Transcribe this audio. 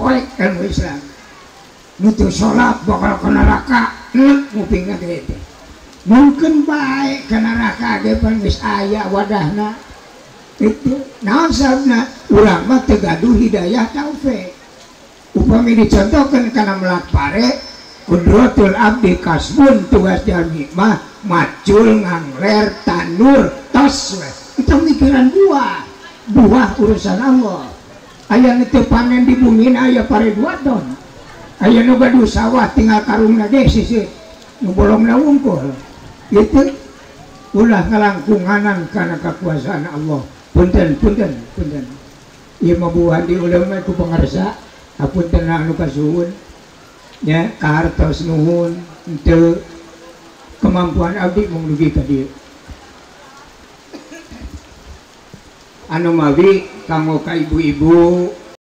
Poek ilmu Islam. Nu teu salat bakal ka neraka, ngupingna teh teh. Mungkin bae ka neraka ge pan geus aya wadahna. Itu naon sababna urang mah teu gaduh hidayah taufik. Upami dicontohkeun kana melak pare, kudratul abdi kasbun tugas jalmi mah macul ngangler tanur tos we. Itu mikiran buah, buah urusan Allah. Aya nu teu panen di bumi aya pare 2 ton. Aya nu gaduh sawah tinggal karungna ge sisih nu bolongna wungkul. Itu ulah ngalangkunganan kana kakuasaan Allah. Punten punten punten. Ieu mah buah di ulama ku pangarsa. Apunten anu kasuhun nya kahartos nuhun henteu kemampuan abdi mung dugi ka dieu. Anu mawi kanggo ka ibu-ibu